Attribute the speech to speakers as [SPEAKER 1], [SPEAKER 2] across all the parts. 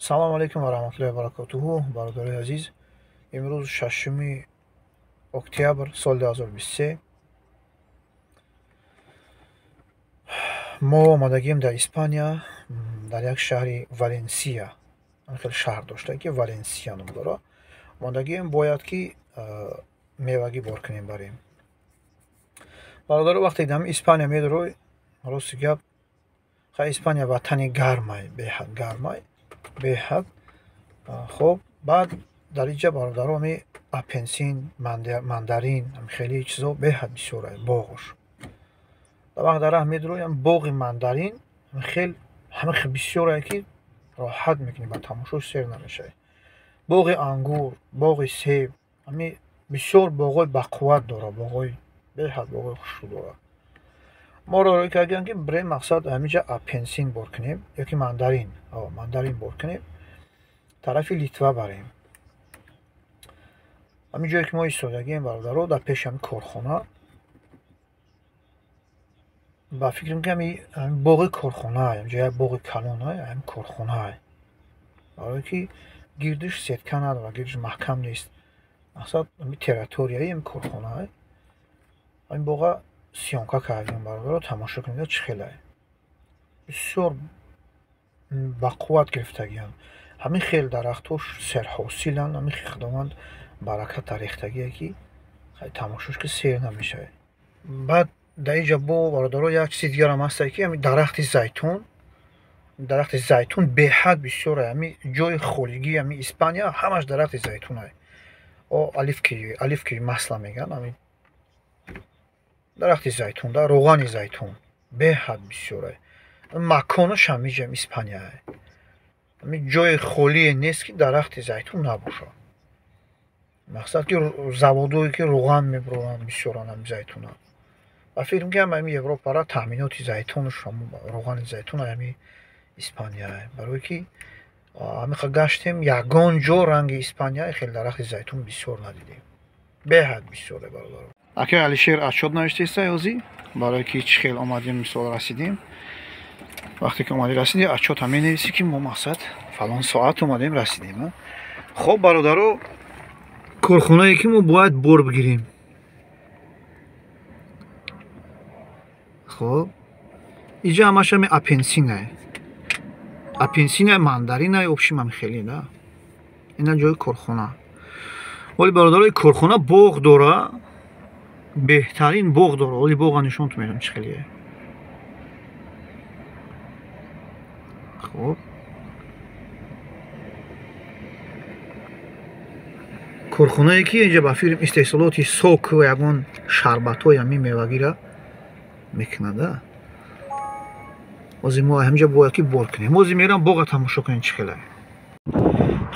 [SPEAKER 1] Салому алейкум ва раҳматуллоҳи ва баракотуҳу, бародарои азиз. Имрӯз 6 октябр соли 2023 мо омадагием дар Испания, дар як шаҳри Валенсия. Хеле шаҳр дошта ки Валенсия ном дорад. Омадагием бояд ки мевагӣ бор кунем барем. Бародаро, вақте дар Испания медурой, рости гап, хай Испания ватани гармай, беҳад гармай, беҳад. Хоб, баъд дар инҷа бародаро ами апенсин, мандарин, хеле чизо беҳад бисёрай боғош. Дар вақт дар раҳ медуроям боғи мандарин хел ҳама хел бисёрае ки роҳат мекунӣ, ба тамошош сер намешавӣ. Боғи ангур, боғи себ, ҳами бисёр боғҳои бақувват дорад, боғҳои беҳад боғҳои хушрӯ дорад. Моро роҳӣ кардем ки бирем мақсад ҳаминҷа апенсин бор кунем ёки мандарин, мандарин бор кунем, тарафи Литва барем. Ҳамин ҷое ки мо истодагием бародаро, дар пеши ҳамин корхона, ба фикрам ки ҳамин боғи корхонаа, ҳаминҷо як боғи калонаа, ҳамин корхонаа. Барое ки гирдиш сетка надорад, гирдиш маҳкам нест. Мақсад ҳамин территорияи ҳамин корхонаа. Ҳамин боға съёмка кардем бародаро, тамошо кунед чӣ хелае. Бисёр бақувват гирифтагианд. Ҳамин хел дарахтҳо серҳосиланд, ҳамин хел Худованд бараката рехтагие ки тамошош ки сер намешавад. Баъд дар инҷа бо бародаро як чизи дигарам ҳастае ки ҳамин дарахти зайтун, дарахти зайтун беҳад бисёрае. Ҳамин ҷои холигии ҳамин Испания ҳамаш дарахти зайтунае. О оливки масла мегӯянд, ҳамин дарахти зайтун, да роғани зайтун беҳад бисёрае. Маконаш ҳаминҷа Испанияе. Ҳамин ҷои холие нест ки дарахти зайтун набошад. Мақсад ки заводое ки роған мебуранд бисёранд ҳамин зайтуна. Ба фикрам ки ҳама ҳамин Европара таъминоти зайтунаш роғани зайтун ҳамин Испанияе. Барое ки ҳамин гаштем ягон ҷо ранги Испания хеле дарахти зайтун бисёр надидем. Беҳад бисёре бародаро. Акай Алишер отчёт навиштеста ҳозӣ барое ки чӣ хел омадем, мисол расидем. Вақте ки омадӣ расидӣ, отчёт ҳам менависӣ ки мо мақсад фалон соат омадем расидем. Хоб бародаро, корхонае ки мо бояд бор бигирем. Хоб, инҷа ҳамаш ҳами апенсинае. Апенсинае, мандаринае, общим ҳами хеле, да. Ина ҷои корхона. Вале бародаро, корхона боғ дора, беҳтарин боғ дора. Оли боға нишонтон медиҳам чӣ хелие. Хоб, корхонае ки инҷа ба фирм истеҳсолоти сок ва ягон шарбатҳои ҳамин мевагира мекунада. Ҳозир мо ҳаминҷа бояд ки бор кунем. Ҳозир мерам боға тамошо кунем чӣ хелае.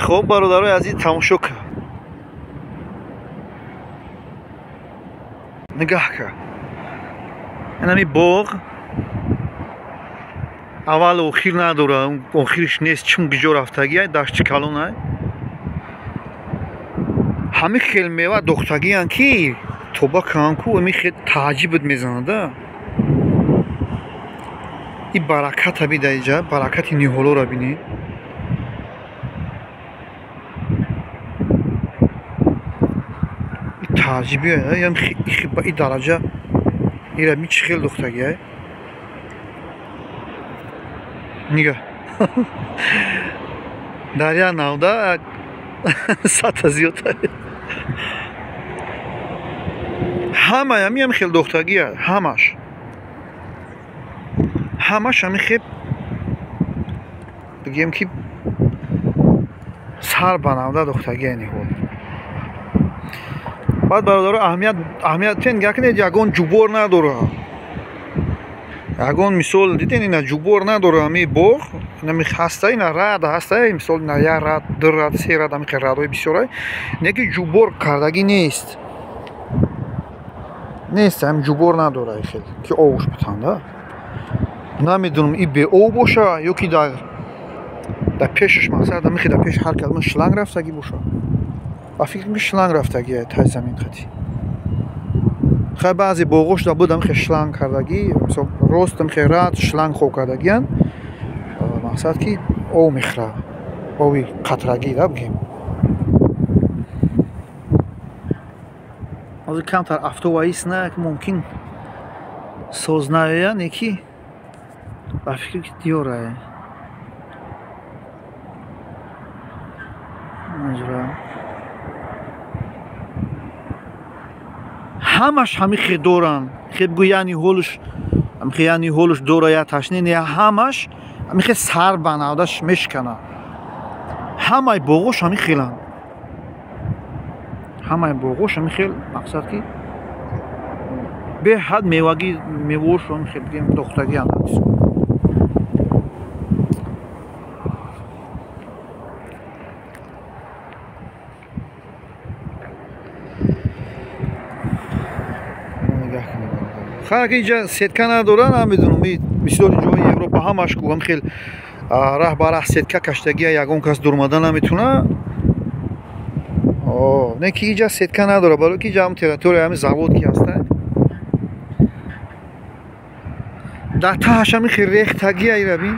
[SPEAKER 1] Хоб бародарои азиз, тамошо кун, нигаҳ кун. Ин ҳамин боғ аввал охир надорад, охириш нест, чун гиҷо рафтагиай, дашти калонай. Ҳамин хел мева дохтагиянд ки тоба кунам ку ҳамин хел тааҷҷубат мезанада. И бараката бида инҷа, баракати ниҳолоро бинӣ. И тааҷҷубия, ба и дараҷа ира ми чӣ хел дохтагиай. Нигаҳ. Дар як навда садта зиёдта. Ҳамаи ҳамин ҳам хел дохтагия, ҳамаш. Ҳамаш ҳамин хел бигем ки сар ба навда дохтагия ниҳол. Баъд бародаро, аҳамият нигоҳ кунед, ягон ҷубор надорад. Ягон мисол диден, ина ҷубор надорад ҳамин боғ, инами ҳаста, ина рад ҳаста, мисол ина як рад, ду рад, се рад, ҳамин хел радҳои бисёрай, не ки ҷубор кардагӣ нест. Нест, ҳамин ҷубор надорад хел ки овуш битанда. Намедонам и беов боша ё ки дар пешаш мақсад ҳамин хел дар пеши ҳар калима шланг рафтагӣ боша. Ба фикрам ки шланг рафтагӣ тай замин хати. Хай баъзе боғош да буд ҳамин хел шланг кардагӣ, мисол рост ҳамин хел рад шланг хоб кардагиянд. Мақсад ки ов мехӯрад. Оби қатрагӣ да бигем. Ҳозир камтар афтоваист на, мумкин соз наояд, не ки ба фикр ки диёрае. Ҳамаш ҳами хе доранд. Хе бигӯ яъни ҳолш, ҳамихе яъни ҳолш дора я ташне, не ҳамаш ҳамихе сар банавдаш мешкана. Ҳамаи боғош ҳами хеланд. Ҳамаи боғош ҳами хел, мақсад ки беҳад мевагӣ, мевош ҳами хел бигем дохтагианд. Хайр, инҷа сетка надоранд, намедонам, бисёри ҷои Европа ҳамаш ку ҳам хел раҳ ба раҳ сетка каштагия, ягон кас дурмада наметуна. Не ки инҷа сетка надора, барои ки инҷа ҳам территория ҳами завод ки ҳаста. Дар таҳаш ҳами хел рехтагия ира бин.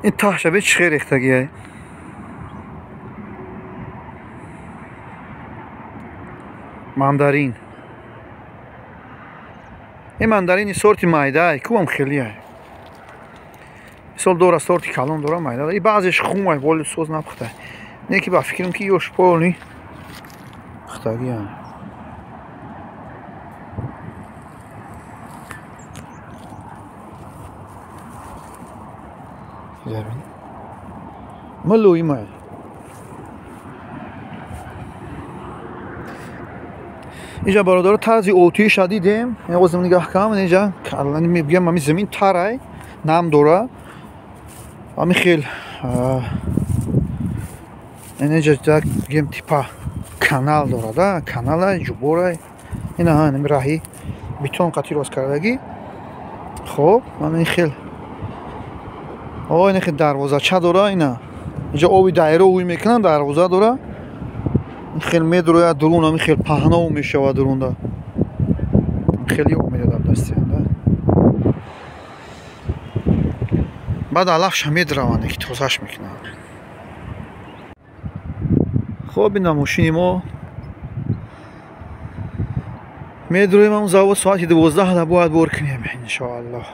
[SPEAKER 1] Ин таҳша бе чӣ хел рехтагиай. Мандарин. Ин мандарини сорти майдаай, кувам хелиай. Мисол дора сорти калон дора майда. И баъзеш хумай, воли соз напухтай. Не ки ба фикрам ки ёш полни пухтагиам. Мулоимай. Инҷа бародаро тарзи отиша дидем. Озм нигаҳ кунам, инҷа мегӯям ҳами замин тарай, нам дора. Ҳами хел инҷа гем типа канал дора, да, каналай, ҷуборай. Ина ҳами раҳи бетон қатӣ рост кардагӣ. Хоб, ман ин хел ин хел дарвозача дора, ина. Инҷа оби дайро ӯй мекунанд, дарвоза дора. Ин хел медрояд дурун, ҳамин хел паҳнов мешавад дурунда. Хеле об медодад дастиам, да. Баъд алафша медраванд, ки тозаш мекунанд. Хоб, ина мошини мо медроем ҳамон завод соати 12 бояд бор кунем, иншоаллоҳ.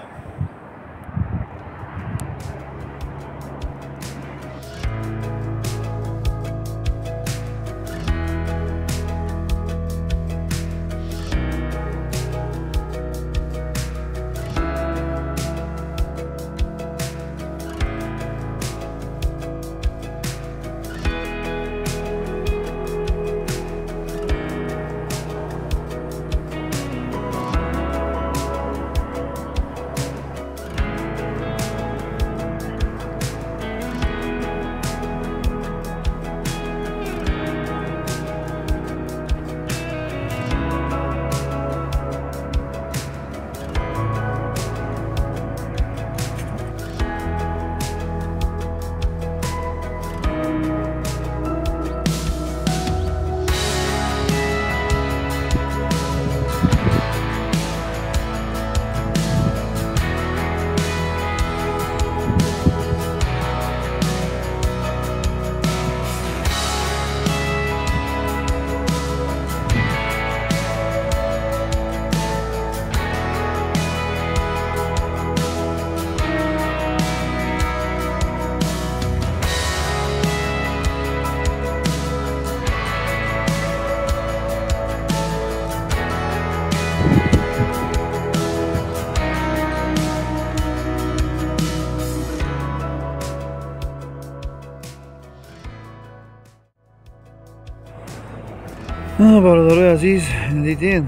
[SPEAKER 1] Бародарои азиз, дидин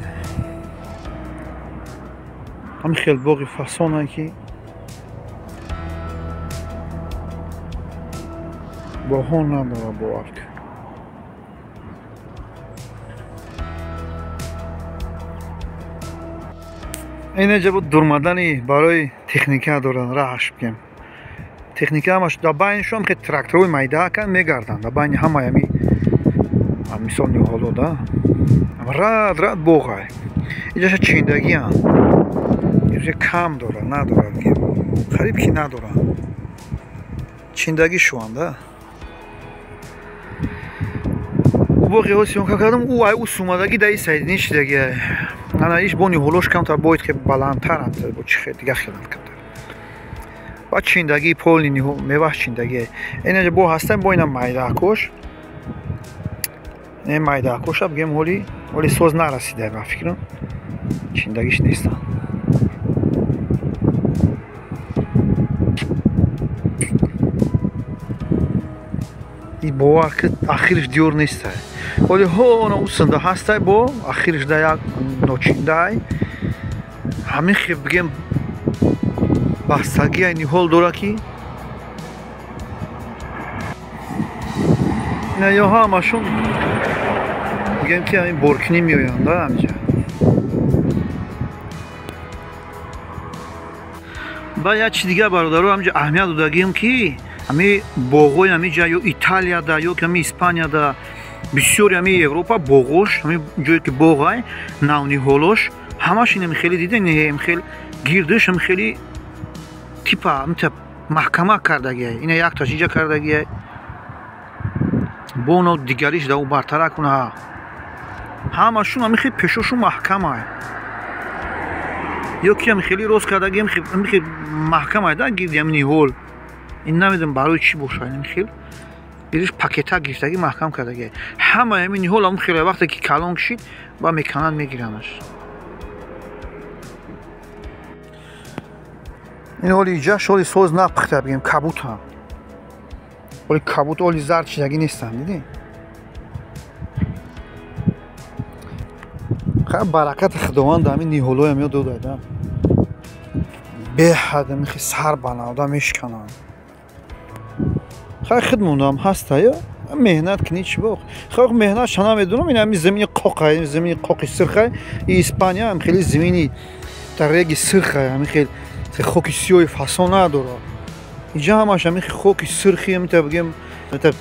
[SPEAKER 1] ҳам хел боғи фасона ки баҳон надора, бовар кун. Инҷа буд дурмадани барои Техника доранд, раҳаш бигем. Техника ҳамаш дар байнишон хе тракторҳои майдаакан мегарданд. Дар байни ҳамаи ҳами мисол ниҳоло да. Рад рад боғай. Иҷаша чиндагианд. Иҷа кам дорад, надорад бигем. Қариб ки надоранд. Чиндагӣ шуанд да. Ӯ боғи ҳо съёмка кардам, ӯ ай ӯ сумадагӣ дар ин сайдини шидагӣ. Ана иш бо ниҳолош камтар бояд ки баландтаранд, бо чи хел дига хеланд камтар. Баъд чиндагӣ полни ниҳол мевааш чиндагӣ. Инаҷа бо ҳастан, бо ина майдаакош. Ин майдаакоша бигем ҳоли ҳоли соз нарасида ба фикрам. Чиндагиш нестанд. И бовар ки ахириш диёр нестай. Ҳоли ҳо она усанда ҳастай, бо ахириш да як ночиндай. Ҳамин хел бигем бастагии ниҳол дора ки ина ё ҳамашон бигем ки ҳамин боркинӣ меоянд да ҳамиҷа. Баъд як чи дигар бародаро ҳамиҷа аҳамият додагием ки ҳами боғҳои ҳамиҷа ё Италияда ё ки ҳами Испанияда бисёри ҳами Европа боғош, ҳами ҷое ки боғай, навниҳолош ҳамаш ин хеле дида, ин хел гирдиш ҳам хеле типа мита маҳкама кардагиай. Ина якташ иҷа кардагиай. Бо оно дигариш да ӯ бартара куна. Ҳамашун ҳами хел пешошун маҳкамай. Ё ки ҳами хеле рост кардагиам, ҳами хел маҳкамай да гирди ҳами ниҳол. Ин намедонам барои чӣ бошад, ин хел гириш пакета гирифтагӣ маҳкам кардагиай. Ҳамаи ҳамин ниҳол ҳамун хеле вақте ки калон кишид, ба мекананд мегиранаш. Ин ҳоли иҷаш ҳоли соз напухта бигем, кабутам. Ҳоли кабут, ҳоли зард чидагӣ нестанд, дидӣ? Ха баракати Худованд ҳамин ниҳолҳоям ё дода да. Беҳад ҳамин хел сар банавда мешкананд. Хай худ мондам ҳаста ё меҳнат кунӣ чӣ боқ. Хай меҳнат шана медонам, ин ҳамин замини қоқай, замини қоқи сирхай, и Испания ҳам хеле замини дар реги сирхай, ҳамин хел хоки сиёҳи фасон надорад. Инҷа ҳамаш ҳамин хоки сирхи, ҳамин бигем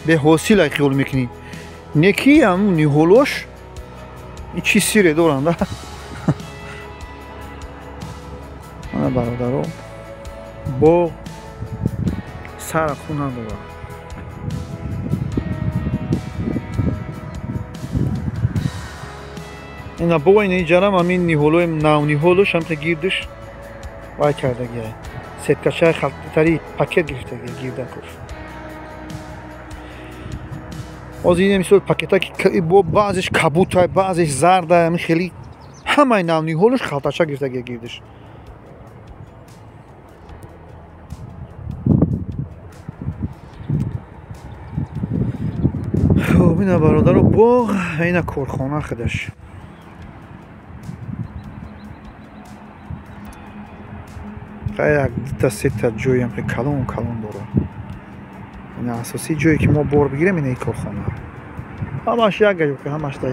[SPEAKER 1] беҳосил ай хиёл мекунӣ. Не ки ҳамун ниҳолош ин чӣ сире доранд да. Ана бародаро боғ сара хун надорад. Ина бо ин иҷарам ҳамин ниҳолои навниҳолош ҳамин гирдиш вай кардагиай. Сеткачаи халтари пакет гирифтагиай гирдакош. Ҳозир ин мисол пакета ки бо баъзеш кабутай, баъзеш зардай, ҳамин хеле ҳамаи навниҳолош халтача гирифтагиай гирдиш. Хуб, ина бародаро боғ, ина корхона худаш. Як дута сета ҷоям ки калон калон дорад. Ина асосии ҷое ки мо бор бигирем ина корхона. Ҳамаш як гаё ки ҳамаш дар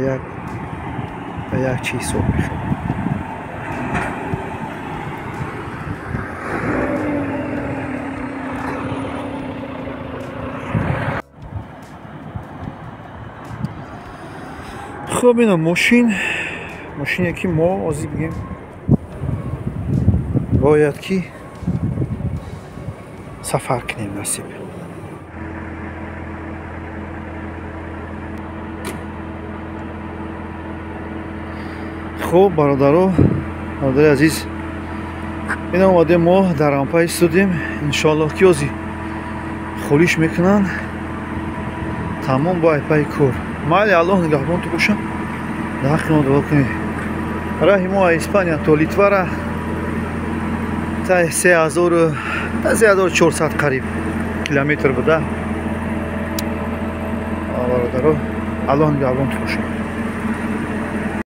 [SPEAKER 1] як чиз ҳисоб мешавад. Хуб, ина мошин, мошине ки мо ҳозир бигем бояд ки сафар кунем насиб. Хуб бародаро, бародари азиз, ина омадем мо дар рампа истодем. Иншоаллоҳ ки ҳозир холиш мекунанд, тамом бо айпаи кор. Майли, Аллоҳ нигаҳбонту бошам. Дар ҳаққи мо дуо кунед. Раҳи мо аз Испания то Литвара та 3400 қариб километр буда. Бародаро, Аллоҳ нигаҳбонту бошад.